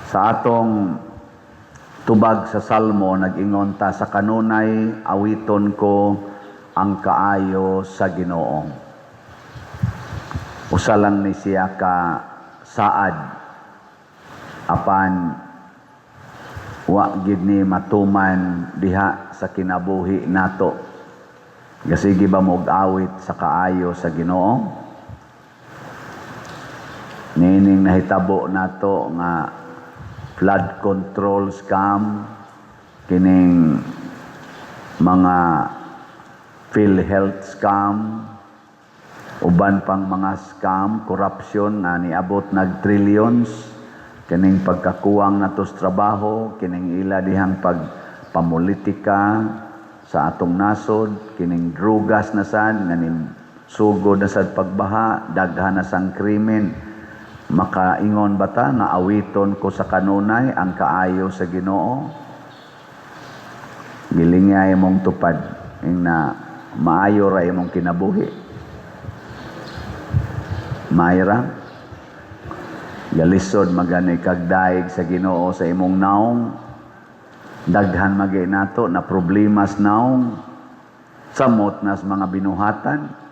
Sa atong tubag sa Salmo, nag-ingon ta, "Sa kanunay awiton ko ang kaayo sa Ginoo." Usa lang ni siya ka saad, apan wa gid ni matuman diha sa kinabuhi nato. Gasige ba mo og awit sa kaayo sa Ginoo? Nining nahitabo nato nga flood control scam, kining mga PhilHealth scam, uban pang mga scam, corruption nga niabot nag trillions, kining pagkakuwang nato sa trabaho, kining ila dihang pagpamulitika sa atong nasod, kining drugas na sad nga ning sugod na sad pagbaha, daghan na sang krimen. Makaingon ba ta nga awiton ko sa kanunay ang kaayo sa Ginoo? Gilingay imong tupad ing na maayo ra imong kinabuhi. Mayra galisod magani kag daig sa Ginoo sa imong naong. Daghan magay nato na problemas naong, samot nas mga binuhatan.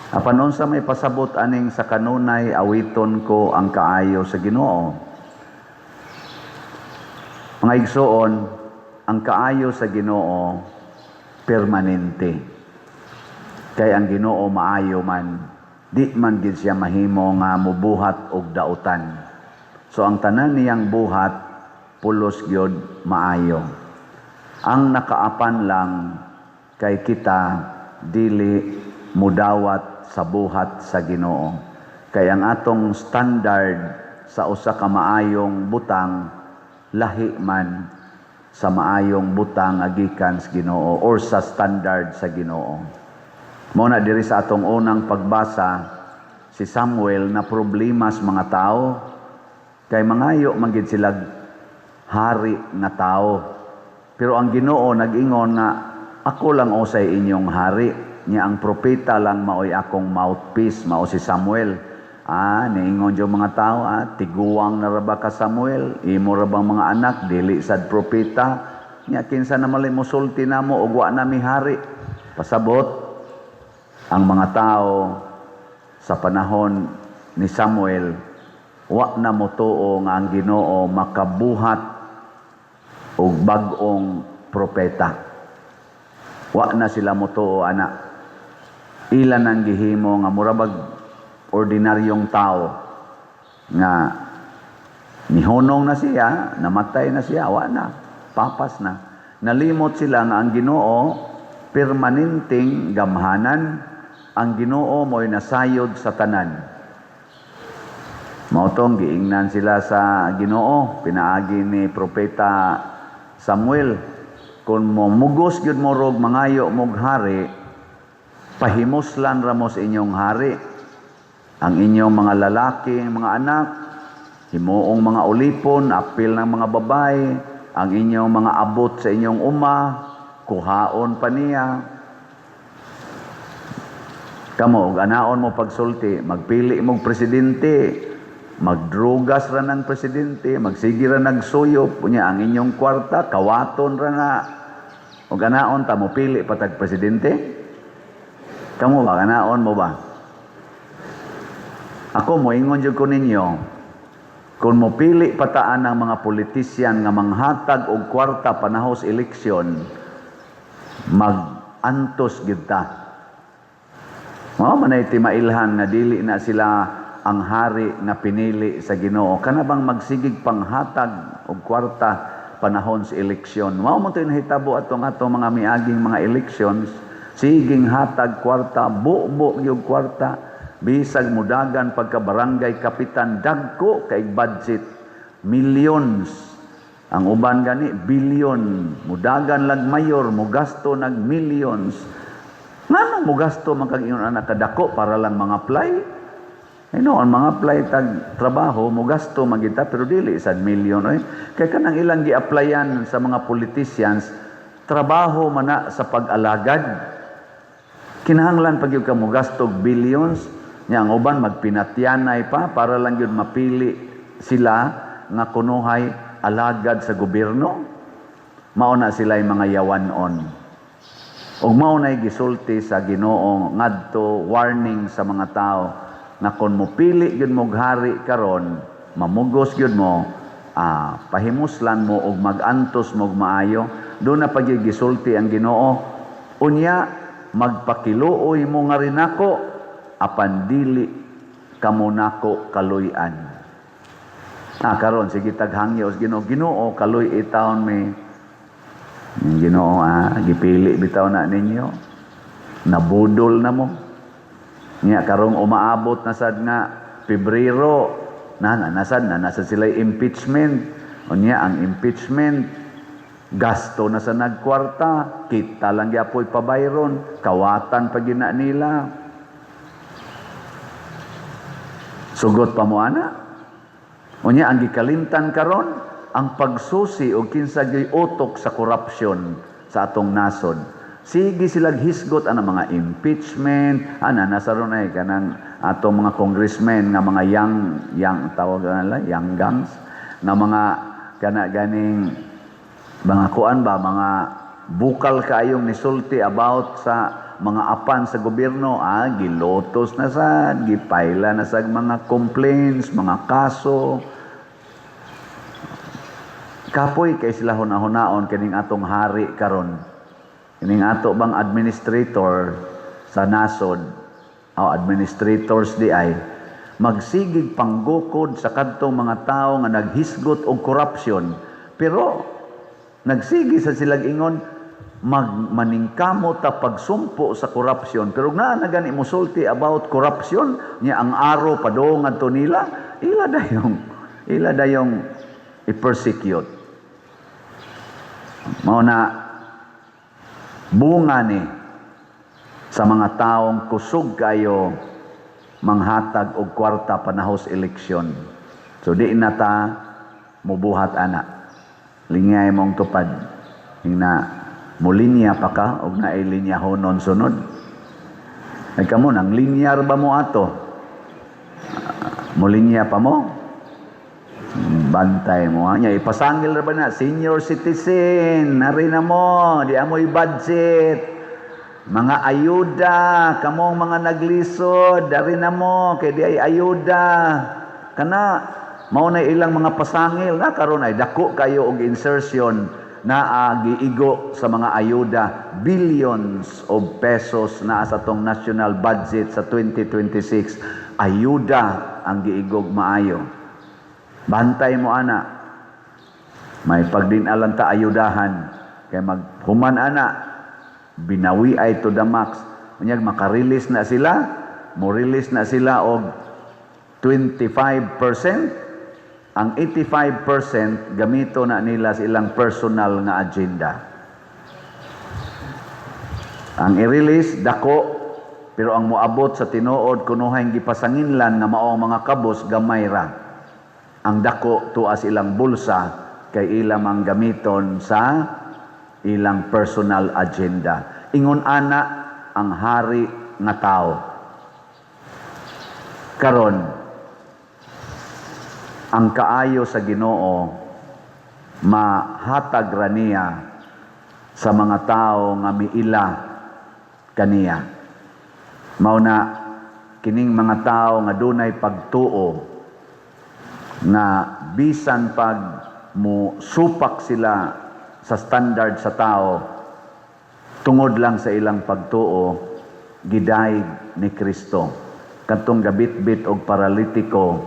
Apan unsa may pasabot aning "Sa kanunay awiton ko ang kaayo sa Ginoo"? Mga igsoon, ang kaayo sa Ginoo permanente. Kay ang Ginoo maayo man, di man gid siya mahimo nga mubuhat og dautan. So ang tanan niyang buhat pulos gyud maayo. Ang nakaapan lang kay kita dili mudawat sa buhat sa Ginoo. Kay ang atong standard sa usa ka maayong butang lahi man sa maayong butang agikan sa Ginoo or sa standard sa Ginoo. Mao na diri sa atong unang pagbasa, si Samuel na problema sa mga tao kay mangayo man gid sila hari nga tao. Pero ang Ginoo nag-ingon nga ako lang usay inyong hari. Nya ang propeta lang maoy akong mouthpiece, mao si Samuel. Ah, niingon yung mga tao, ah, tiguang na ra ba ka, Samuel? Imo ra bang mga anak dili sad propeta? Nya kinsa na malay mosulti namo og wa na mi hari? Pasabot, ang mga tao sa panahon ni Samuel wa na motuo nga ang Ginoo makabuhat og bag-ong propeta. Wa na sila motuo ana. Ila nang gihimo nga murabag ordinaryong tao nga nihunong na siya, namatay na siya, wa na, papas na. Nalimot sila nga ang Ginoo permanenteng gamhanan, ang Ginoo mo'y nasayod sa tanan. Mao tong giingnan sila sa Ginoo pinaagi ni propeta Samuel, kung mo mugos gyud mo rog mangayo mog hari, pahimuslan ra mo sa inyong hari. Ang inyong mga lalaki, mga anak, himuong mga ulipon, apil ng mga babae, ang inyong mga abot sa inyong uma, kuhaon pa niya. Kamo, og anaon mo pagsulti, magpili mong presidente, magdrugas ra ng presidente, magsige ra nagsuyop, unya ang inyong kwarta, kawaton ra na. Og anaon ta mo pili pa tag presidente? Kamo ba, anaon mo ba? Ako moingon jud ko ninyo, kung mopili pa ta ang mga politisyan nga manghatag og kwarta panahos eleksyon, mag-antos gid ta. Mao man ay timailhan nga dili na sila ang hari nga pinili sa Ginoo. Kana bang magsigig panghatag og kwarta panahon sa eleksyon? Mao man to'y nahitabo atong atong mga miaging mga elections, siging hatag kwarta, bubo gyud kwarta, bisag mudagan pagka barangay kapitan, dagko kay budget, millions. Ang uban gani billion, mudagan lag mayor, mugasto nag millions. Nganong mugasto man kag ingon anak kadako para lang mga apply? Ay no, ang mga apply tag trabaho mugasto man kita pero dili sad million oy. Kay kanang ilang gi-applyan sa mga politicians, trabaho man na sa pag-alagad. Kinahanglan pag ka mugasto og billions? Nya ang uban magpinatyanay pa para lang gyud mapili sila. nga kunuhay alagad sa gobyerno. Mao na sila mga yawanon. Ug mao nay gisulti sa Ginoo ngadto, warning sa mga tao nga kon mopili gyud mo hari karon, mamugos gyud mo, pahimuslan mo og mag-antos mo og maayo. Duna pa gyud gisulti ang Ginoo, "Unya magpakiluoy mo nga rinako, apan dili kamo nako kaluy-an." Karon sige taghangyo sa Ginoo, "Ginoo, kaluy-i taon mi." Yung Ginoo, gipili bitaw na ninyo. Nabudol na mo. Nya karong umaabot na sad nga Pebrero, na na nasad na nasa sila impeachment. Unya ang impeachment gasto na sa nagkwarta, kita lang gyapoy pabayron, kawatan pa gina nila. Sugot pa mo ana. Unya ang gikalimtan karon ang pagsusi og kinsa gyoy utok sa korupsyon sa atong nasod. Sige silag hisgot ana mga impeachment, ana nasa ron ay kanang atong mga congressmen nga mga young young tawag nila young guns nga mga kana ganing mga kuan ba, mga bukal kaayong nisulti about sa mga apan sa gobyerno, gilotos na sad, gipayla na sa mga complaints, mga kaso. Kapoy kay sila hunahunahon kining atong hari karon. Kining ato bang administrator sa nasod o administrators di ay magsigig panggukod sa kadtong mga tao nga naghisgot og corruption, pero nagsigi sa silag ingon magmaningkamot ta pagsumpo sa corruption, pero naa na gani mosulti about corruption niya, ang aro padung ngadto nila, ila dayong i-persecute. Mao na bunga ni sa mga taong kusog kayo manghatag og kwarta panahos eleksyon. So di na ta mubuhat ana. Linyay mong tupad. Ingna mulinya pa ka og naay linyahonon sunod. Ay kamo nang linyar ba mo ato? Mulinya pa mo? Bantay mo ha. Nya ipasangil ra ba na senior citizen, nari na mo, di amoy budget. Mga ayuda, kamong mga naglisod, dari na mo, kay di ay ayuda. Kana mao na ilang mga pasangil na karon ay dako kayo og insertion na giigo sa mga ayuda, billions of pesos na sa atong national budget sa 2026, ayuda ang giigog maayo. Bantay mo ana, may pagdinalan ta ayudahan kay maghuman ana binawi ay to the max. Unyag maka-release na sila, mo release na sila og 25%, ang 85% gamito na nila sa ilang personal nga agenda. Ang i-release dako, pero ang moabot sa tinuod kunuhay gipasanginlan nga mao ang mga kabos, gamay ra. Ang dako tuas ilang bulsa kay ilang ang gamiton sa ilang personal agenda. Ingon ana ang hari nga tao. Karon, ang kaayo sa Ginoo mahatag ra niya sa mga tao nga miila kaniya. Mao na kining mga tao nga dunay pagtuo nga bisan pag mo supak sila sa standard sa tao, tungod lang sa ilang pagtuo gidayeg ni Kristo kadtong gabitbit og paralitiko.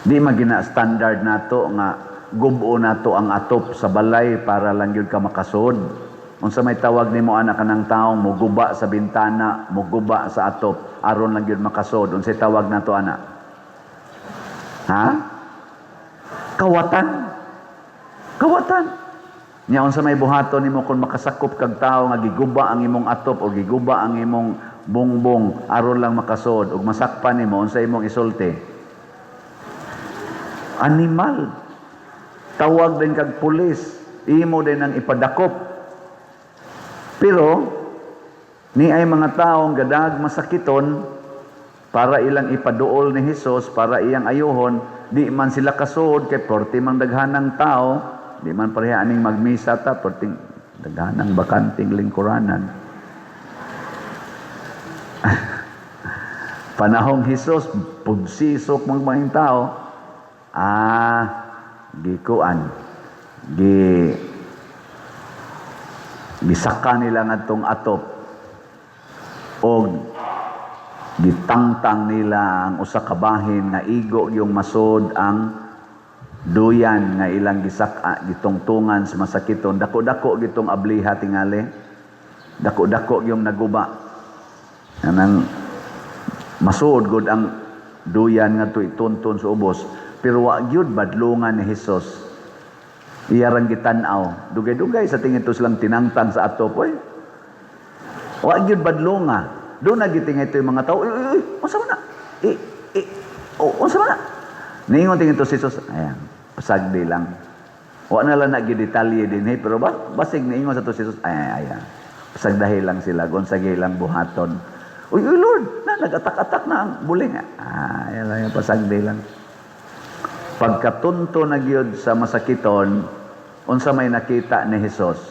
Di magina standard nato nga gubo nato ang atop sa balay para lang gyud ka makasud. Unsa may tawag nimo ana kanang taong muguba sa bintana, muguba sa atop aron lang gyud makasud? Unsay tawag nato ana, ha? Kawatan, kawatan. Nya unsa may buhaton nimo kung makasakop kag tawo nga giguba ang imong atop o giguba ang imong bungbong aron lang makasud ug masakpan nimo, unsa imong isulti? Animal. Tawag din kag pulis, imo din ang ipadakop. Pero ni ay mga taong gadag masakiton. Para ilang ipaduol ni Hesus, para iyang ayuhon, di man sila kasuod kay porti mang daghanang tao, di man pareha aning magmisa ta, porting daghanang bakanting lingkuranan. Panahong Hesus, pugsisok mang mga tao, gikuan, gisaka nila ngadtong atop og gitangtang nila ang usa ka bahin nga igo yung masod ang duyan nga ilang gisaka, gitungtungan sa masakiton. Dako-dako gitong abliha tingali, dako-dako yung naguba, anang masuod gud ang duyan nga itunton sa ubos, pero wa gyud badlungan ni Hesus. Iya rang gitan-aw. Dugay-dugay sa tingin to silang tinangtang sa atop, oy. Wa gyud badlunga. Doon na gitingin ito yung mga tao, "Uy, uy, uy, unsa man na? Eh, eh, oh, unsa man na?" Ningon tingin to si Jesus, ayan, pasagdi lang. Wa na lang nagidetalye din, eh, pero ba, basig niingon sa to si Jesus, ay, ay, ay, pasagdahi lang sila, gonsagay lang buhaton. "Uy, uy, Lord, na, nag-atak-atak na ang buling." Ah, ayan lang, pasagdi lang. Pagkatunto na gyud sa masakiton, unsa may nakita ni Hesus?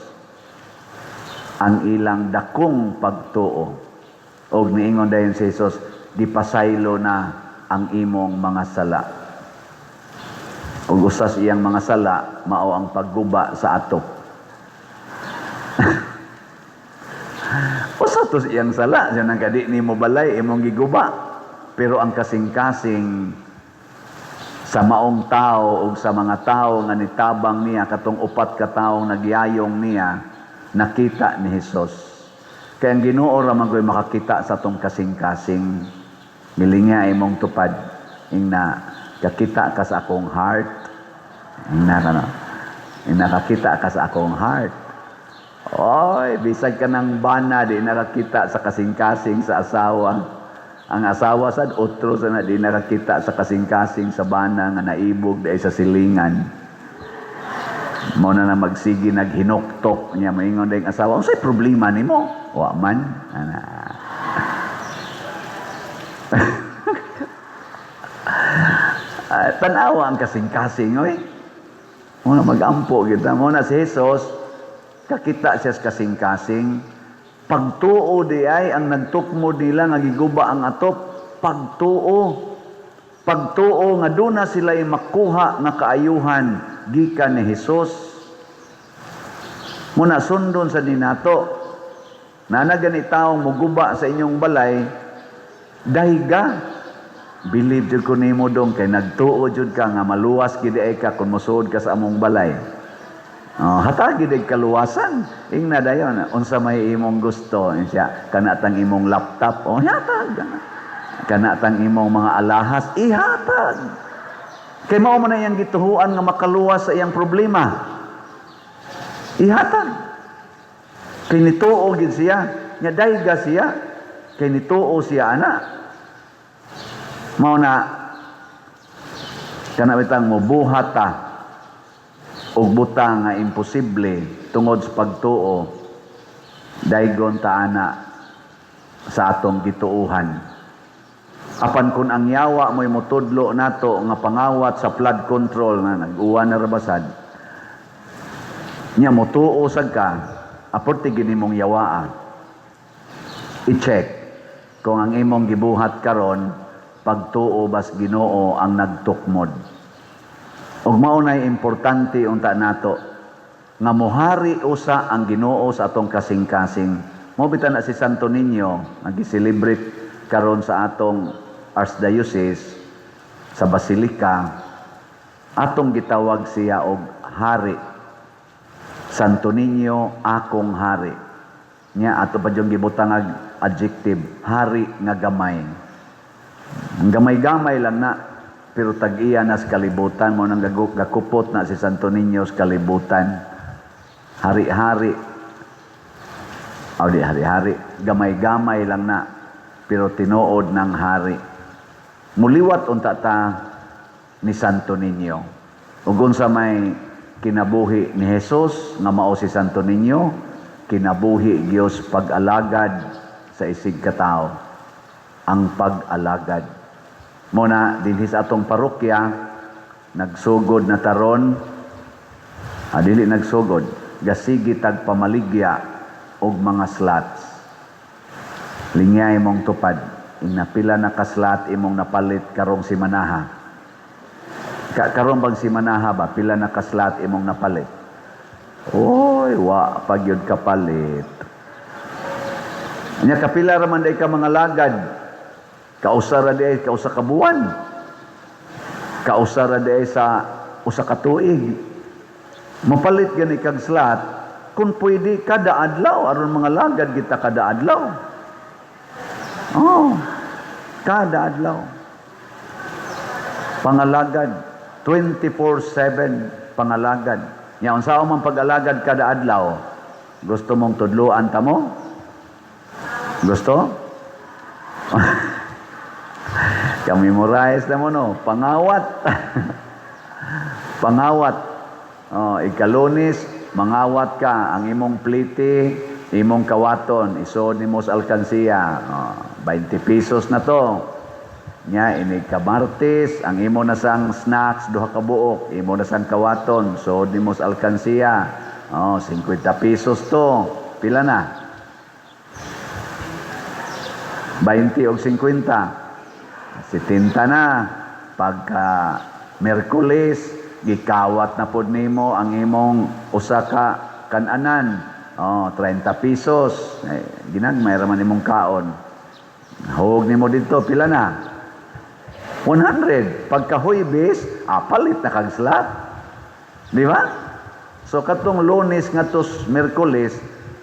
Ang ilang dakong pagtuo. Og niingon dayon si Hesus, "Gipasaylo na ang imong mga sala." Ug usas iyang mga sala mao ang pagguba sa atop. Usa to iyang sala, siya nang kadi nimo balay imong giguba. Pero ang kasing-kasing sa maong tao ug sa mga tao nga nitabang niya, katong upat ka tawo nagyayong niya, nakita ni Hesus. Kaya ang Ginoo ra man ko'y makakita sa atong kasing-kasing. Milinga imong tupad ingna, "Kakita ka sa akong heart." Ingna ka, no? Ingna, "Kakita ka sa akong heart." Oy, bisag ka ng bana, di nakakita sa kasing-kasing sa asawa. Ang asawa sad otro sa na, di nakakita sa kasing-kasing sa bana nga naibog dahil sa silingan. Mo na na magsigi naghinuktok niya, maingon dayong asawa, "Unsay problema nimo?" "Wa man." Ana. Tanawa ang kasing-kasing, oy. Mo na magampo kita. Mo na si Jesus, kakita siya sa kasing-kasing. Pagtuo di ay ang nagtukmo nila nga giguba ang atop. Pagtuo. Pagtuo nga doon na sila makuha nga kaayuhan gikan ni Jesus. Muna sundon sa ninato. Nana gani taong muguba sa inyong balay, dahiga. Believe jud ko nimo dong kay nagtuo jud ka nga maluwas gid ay ka kung mosuod ka sa among balay. Oh, hatagi dig kaluwasan. Ingna dayon, unsa may imong gusto siya, kana tang imong laptop, oh hatag. Kana tang imong mga alahas, ihatag. Kay mao man na iyang gituhuan nga makaluwas sa iyang problema. Ihatag. Kay nituo gid siya, nya dayga siya, kay nituo siya ana. Mao na kana bitang mobuhat ta og butang nga imposible tungod sa pagtuo, daygon ta ana sa atong gituohan. Apan kung ang yawa mo'y motudlo nato nga pangawat sa flood control nga nag-uwan na rabasad, nya motuo sad ka, aporte gini mong yawaa. I-check kung ang imong gibuhat karon pagtuo bas Ginoo ang nagtukmod. Ug mao nay importante unta nato nga mohari usa ang Ginoo sa atong kasing-kasing. Mao bitan na si Santo Niño nga gi-celebrate karon sa atong Archdiocese sa Basilica, atong gitawag siya og hari. Santo Niño akong hari. Nya ato pa yung gibutang adjective, hari nga gamay. Gamay-gamay lang na, pero tag-iya na sa kalibutan mo nang gakupot na si Santo Niño sa kalibutan. Hari-hari. O di hari-hari, gamay-gamay lang na, pero tinuod ng hari. Muliwat unta ta ni Santo Niño. Ug unsa may kinabuhi ni Jesus nga mao si Santo Niño, kinabuhi Dios pag-alagad sa isig katawo. Ang pag-alagad. Mao na dinhi sa atong parokya nagsugod na taron, dili nagsugod, gasigi tag pamaligya og mga slots. Lingyay mong tupad, ing pila na ka slot imong napalit karong simanaha? Karon bang simanaha ba, pila na ka slot imong napalit? Oy, wa pa gyud kapalit. Nya kapila ra man day ka mga lagad? Kausa ra day ka 1 ka buwan. Kausa ra day sa 1 ka tuig. Mapalit gani kag slot kung pwede kada adlaw aron mga lagad kita kada adlaw. Oh, kada adlaw. Pangalagad 24/7 pangalagad. Nya unsa man pag-alagad kada adlaw? Gusto mong tudluan ta mo? Gusto? Ka-memorize na mo, no? Pangawat. Pangawat. Oh, ikalunis, mangawat ka ang imong plite, imong kawaton, isod nimo sa alkansiya. Oh, 20 pesos na to. Nya inig ka Martes, ang imo na sang snacks duha ka buok, imo na sang kawaton, sod nimo sa alkansiya. Oh, 50 pesos to. Pila na? 20 o 50. 70 na. Pagka Merkulis, gikawat na pod nimo ang imong usa ka kananan. Oh, 30 pesos. Eh, ginagmay ra man imong kaon. Hug nimo dito, pila na? 100. Pagka Huwebes, palit na kag slot. Di ba? So katong Lunes ngadto Merkulis,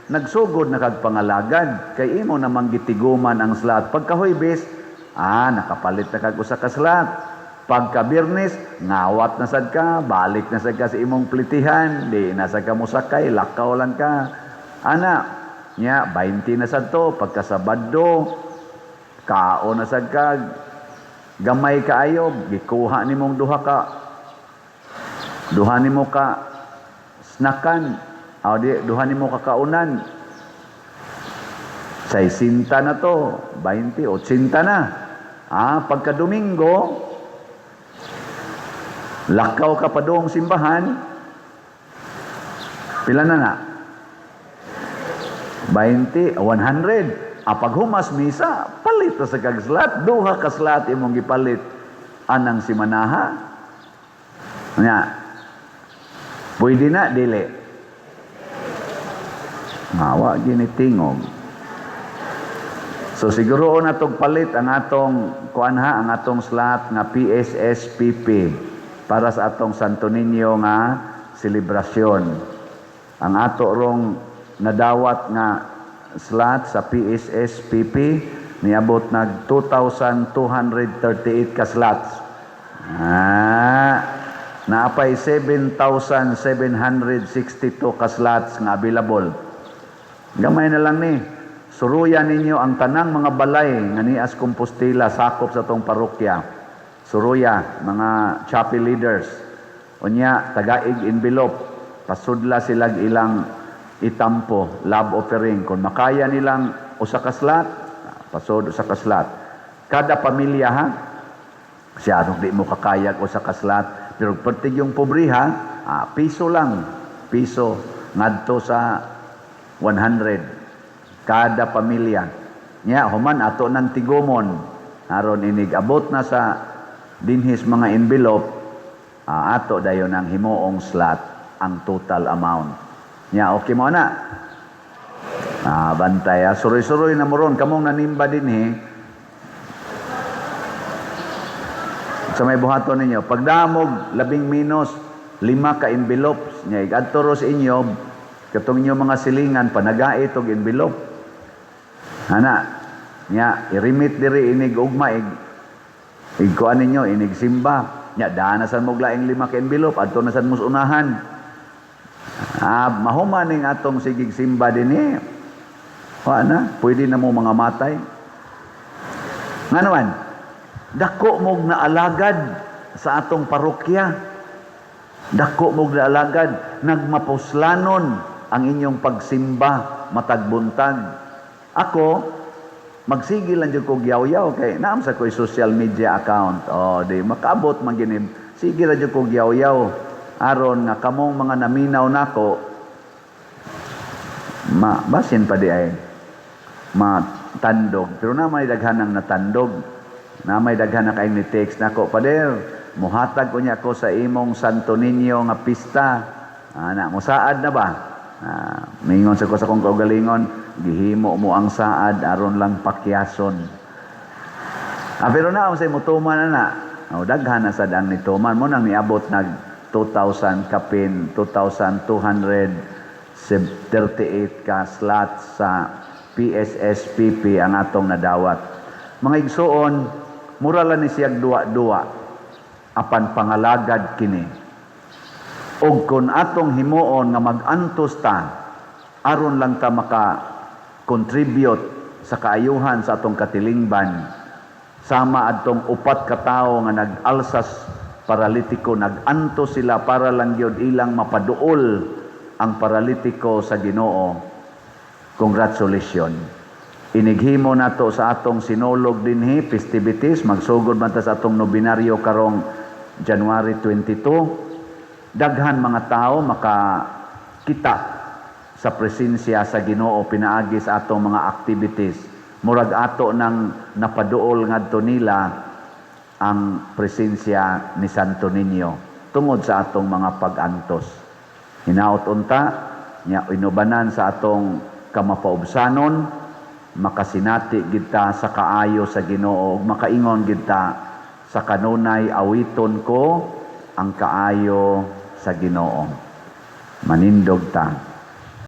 nagsugod na kag pangalagad kay imo namang gitiguman ang slot. Pagka Huwebes, nakapalit na kag usa ka slot. Pagka Biyernes, ngawat na sad ka, balik na sad ka sa imong plitihan, di na sad ka mosakay, lakaw lang ka. Ana, nya 20 na sad to. Pagka Sabado, kaon na sad ka, gamay kaayo, gikuha nimong duha nimo ka snackan, o di, duha nimo ka kaunan. 60 na to, 20, 80 na. Pagka Domingo, lakaw ka pa doong simbahan, pila na na? 20, 100. Pag humas misa, palit na sa kag slot. Duha ka slot imong gipalit anang simanaha. Nya, pwede na, dili? Ngawa gini tingog. So siguro na tog palit ang atong kuan ha, ang atong slot nga PSSPP para sa atong Santo Niño nga selebrasyon. Ang ato rong nadawat nga slot sa PSSPP niabot nag 2,238 ka slots. Naapay 7,762 ka slots nga available. Gamay na lang ni. Suruyan ninyo ang tanang mga balay nga nias Compostela, sakop sa atong parokya. Suruya, mga chapel leaders. Unya, tagaig envelope. Pasudla sila ilang itampo, love offering. Kung makaya nilang usa ka slot, pasod usa ka slot. Kada pamilya ha. Siya anong di mo kakayag usa ka slot. Pero pertig yung pobre ha, piso lang. Piso ngadto sa 100 kada pamilya. Nya human ato ng tigumon aron inig abot na sa dinhis mga envelope, ato dayon ang himuong slot ang total amount. Nya okay mo na. Bantay. Suroy-suroy na mo ron kamong nanimba dinhi sa may buhaton ninyo. Pagdamog, labing minos, 5 ka envelopes. Nya igadto ro sa inyo, katong inyo mga silingan, panagait og envelope. Ana, nya i-remit diri inig ugma ig igkuan ninyo inig simba. Nya dana san mo laing 5 ka envelope adto na san mo sa unahan. Mahuman ning atong sigig simba dinhi. Wa na, pwede na mo mga matay. Nga naman, dako mog naalagad sa atong parokya. Dako mog naalagad, nagmapuslanon ang inyong pagsimba matag buntag. Ako, Magsige lang jud kog yaw-yaw kay naa man sa ko'y social media account. Oh, di makaabot man gini. Sige ra jud kog yaw-yaw aron nga kamong mga naminaw nako ma basin pa diay matandog. Pero na may daghan ang natandog. Na may daghan na kayong ni text nako, "Pader, muhatag ko niya ako sa imong Santo Niño nga pista." Ana, musaad na ba? Ah, mingon sa ko sa akong kaugalingon, "Gihimo mo ang saad aron lang pakyason." Ah, pero na sa mutuman na na. Oh, daghan na sad ang nituman mo nang niabot nag 2,000 kapin, 2,238 ka slots sa PSSPP ang atong nadawat. Mga igsuon, mura lang ni siyag duwa-duwa apan pangalagad kini. Og kung atong himuon nga mag-antos ta aron lang ta maka contribute sa kaayuhan sa atong katilingban, sama adtong upat ka tawo nga nag-alsas paralitiko, nag-antos sila para lang gyud ilang mapaduol ang paralitiko sa Ginoo. Congratulations. Inighimo nato sa atong Sinulog dinhi festivities, magsugod man ta sa atong nobinaryo karong January 22. Daghan mga tao makakita sa presensya sa Ginoo pinaagi sa atong mga activities. Murag ato nang napaduol ngadto nila ang presensya ni Santo Niño tungod sa atong mga pag-antos. Hinaot unta nya inubanan sa atong kamapaubsanon, makasinati gid ta sa kaayo sa Ginoo ug makaingon gid ta sa kanunay, "Awiton ko ang kaayo sa Ginoo." Manindog ta.